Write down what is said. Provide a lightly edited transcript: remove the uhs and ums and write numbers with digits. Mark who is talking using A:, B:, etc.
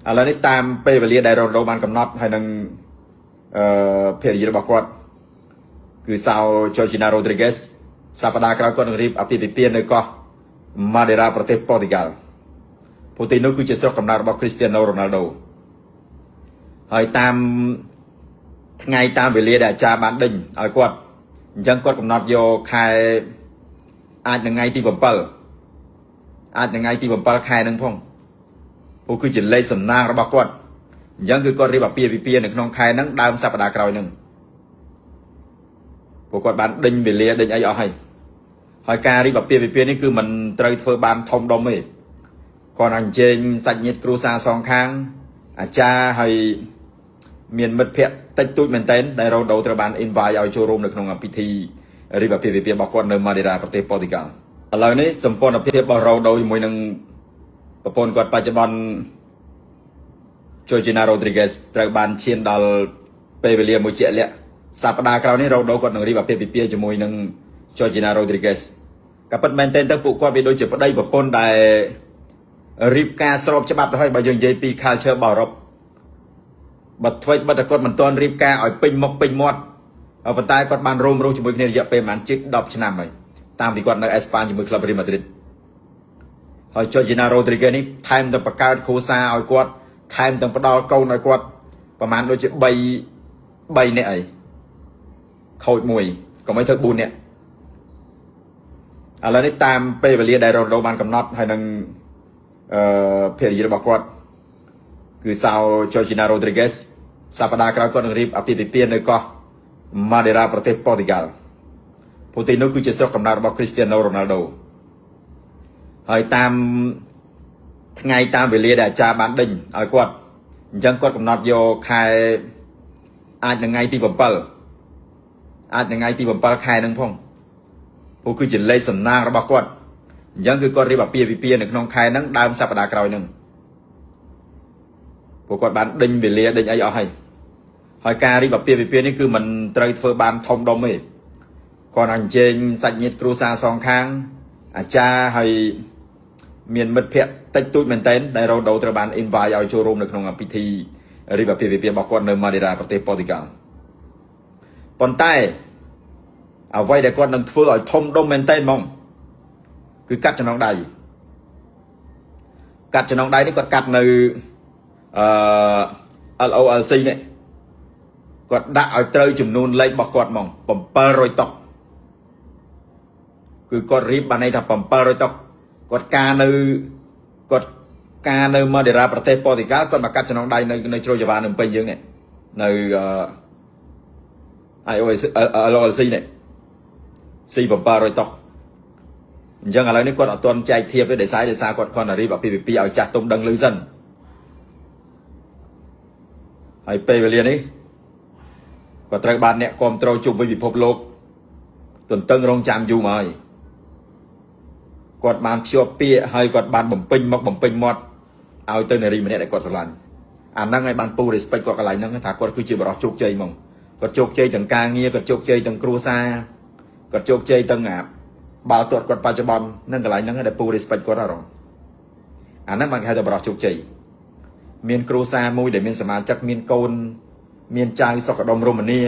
A: ឥឡូវនេះតាមពេលវេលាដែលរ៉ូណាល់ដូបានកំណត់ហើយនឹងភរិយារបស់គាត់គឺសៅចូជីណារ៉ូឌ្រីហ្គេសសប្តាហ៍ក្រោយគាត់នឹងរៀបអាពាហ៍ពិពាហ៍នៅកោះម៉ាដេរ៉ាប្រទេសប៉ូទុយហ្គាល់ព្រោះទីនោះគឺជាស្រុកកំណើតរបស់គ្រីស្ទាណូរ៉ូណាល់ដូហើយតាមថ្ងៃតាមវេលាដែលអាចារ្យបានដេញឲ្យគាត់អញ្ចឹងគាត់កំណត់យកខែអាចនឹងថ្ងៃទី7អាចនឹងថ្ងៃទី7ខែហ្នឹងផងព្រោះគឺជាលេខសំណាងរបស់គាត់អញ្ចឹងគឺគាត់រៀបអាពាហ៍ពិពាហ៍នៅក្នុងខែហ្នឹងដើមសប្តាហ៍ក្រោយហ្នឹងព្រោះគាត់បានដេញវេលាដេញអីអស់ហើយហើយការរៀបអាពាហ៍ពិពាហ៍នេះគឺមិនត្រូវធ្វើបានធំដុំទេគាត់អញ្ជើញសាច់ញាតិគ្រួសារសងខាងអាចារ្យហើយមានមិត្តភ័ក្តិតិចតួចមែនទែនដែលរ៉ូដូត្រូវបាន invite ឲ្យចូលរួមនៅក្នុងពិធីរៀបអាពាហ៍ពិពាហ៍របស់គាត់នៅម៉ាដេរ៉ាប្រទេសប៉ូទុយហ្គាល់ឥឡូវនេះសម្ព័ន្ធភាពរបស់រ៉ូដូជាមួយនឹងប្រពន្ធគាត់បច្ចុប្បន្ន Georgina Rodriguez ត្រូវបានឈានដល់ពេលវេលាមួយជាក់លាក់សប្តាហ៍ក្រោយនេះរ៉ូដូគាត់នឹងរៀបអាពាហ៍ពិពាហ៍ជាមួយនឹង Georgina Rodriguez ក៏ពិតមែនទែនទៅពួកគាត់វាដូចជាប្តីប្រពន្ធដែលរៀបការស្របច្បាប់ទៅហើយបើយើងនិយាយពី culture របស់អឺរ៉ុបបើធ្វើបិទតែគាត់មិនទាន់រៀបការឲ្យពេញមុខពេញមាត់ប៉ុន្តែគាត់បានរួមរស់ជាមួយគ្នារយៈពេលប្រហែលជិត10ឆ្នាំហើយតាមពីគាត់នៅអេស្ប៉ាញជាមួយក្លឹប Real Madrid ហើយ Georgina Rodriguez នេះថែមទាំងបង្កើតគ្រួសារឲ្យគាត់ថែមទាំងផ្ដល់កូនឲ្យគាត់ប្រហែលដូចជា3 3នាក់អីខូចមួយកុំឲ្យធ្វើ4នាក់ឥឡូវនេះតាមពេលវេលាដែលរ៉ូណាល់ដូបានកំណត់ហើយនឹងភរិយារបស់គាត់គឺសៅ Georgina Rodriguez សប្តាហ៍ក្រោយគាត់នឹងរៀបអាពាហ៍ពិពាហ៍នៅកោះម៉ាដេរ៉ាប្រទេសប៉ូទុយហ្គាល់ព្រោះទីនោះគឺជាស្រុកកំណើតរបស់ Cristiano Ronaldo ហើយតាមថ្ងៃតាមវេលាដែលអាចារ្យបានដេញឲ្យគាត់អញ្ចឹងគាត់កំណត់យកខែអាចនឹងថ្ងៃទី7អាចនឹងថ្ងៃទី7ខែហ្នឹងផងព្រោះគឺជាលេខសំណាងរបស់គាត់អញ្ចឹងគឺគាត់រៀបអាពាហ៍ពិពាហ៍នៅក្នុងខែហ្នឹងដើមសប្តាហ៍ក្រោយហ្នឹងព្រោះគាត់បានដេញវេលាដេញអីអស់ហើយហើយការរៀបអាពាហ៍ពិពាហ៍នេះគឺមិនត្រូវធ្វើបានធំដុំទេគាត់អញ្ជើញសាច់ញាតិគ្រួសារសងខាងអាចារ្យហើយមានមិត្តភ័ក្តិតិចតួចមែនទែនដែលរ៉ូដូត្រូវបាន invite ឲ្យចូលរួមនៅក្នុងពិធីរៀបអាពាហ៍ពិពាហ៍របស់គាត់នៅម៉ាដេរ៉ាប្រទេសប៉ូទុយហ្គាល់ប៉ុន្តែអ្វីដែលគាត់នឹងធ្វើឲ្យធំដុំមែនទែនហ្មងគឺកាត់ចំណងដៃកាត់ចំណងដៃនេះគាត់កាត់នៅអឺ LOLC នេះគាត់ដាក់ឲ្យត្រូវចំនួនលេខរបស់គាត់ហ្មង700តុកគឺគាត់រៀបបានន័យថា700តុកគាត់ការនៅគាត់ការនៅម៉ាដេរ៉ាប្រទេសប៉ូទុយហ្គាល់គាត់មកកាត់ចំណងដៃនៅនៅជ្រោយចវ៉ានៅពេញយើងនេះនៅអឺ IOC LOLC នេះ C 700តុកអញ្ចឹងឥឡូវនេះគាត់អត់ទាន់ចែកធៀបទេដោយសារគាត់គ្រាន់តែរៀបអាពាហ៍ពិពាហ៍ឲ្យចាស់ទុំដឹងឮសិនហើយពេលវេលានេះគាត់ត្រូវបានអ្នកគ្រប់គ្រងជុំវិញពិភពលោកទន្ទឹងរង់ចាំយូរមកហើយគាត់បានភ្ជាប់ពាក្យហើយគាត់បានបំពេញមកបំពេញមាត់ឲ្យទៅនារីម្នាក់ដែលគាត់ស្រឡាញ់អាហ្នឹងឲ្យបានពូ respect គាត់កន្លែងហ្នឹងថាគាត់គឺជាបរិសុទ្ធជោគជ័យហ្មងគាត់ជោគជ័យទាំងការងារគាត់ជោគជ័យទាំងគ្រួសារគាត់ជោគជ័យទាំងអាបាល់ទាត់គាត់បច្ចុប្បន្ននឹងកន្លែងហ្នឹងដែលពូ respect គាត់អារម្មណ៍អាហ្នឹងបានគេហៅថាបរិសុទ្ធជោគជ័យមានគ្រួសារមួយដែលមានសមាជិកមានកូនមានចៅសុខដុមរមនា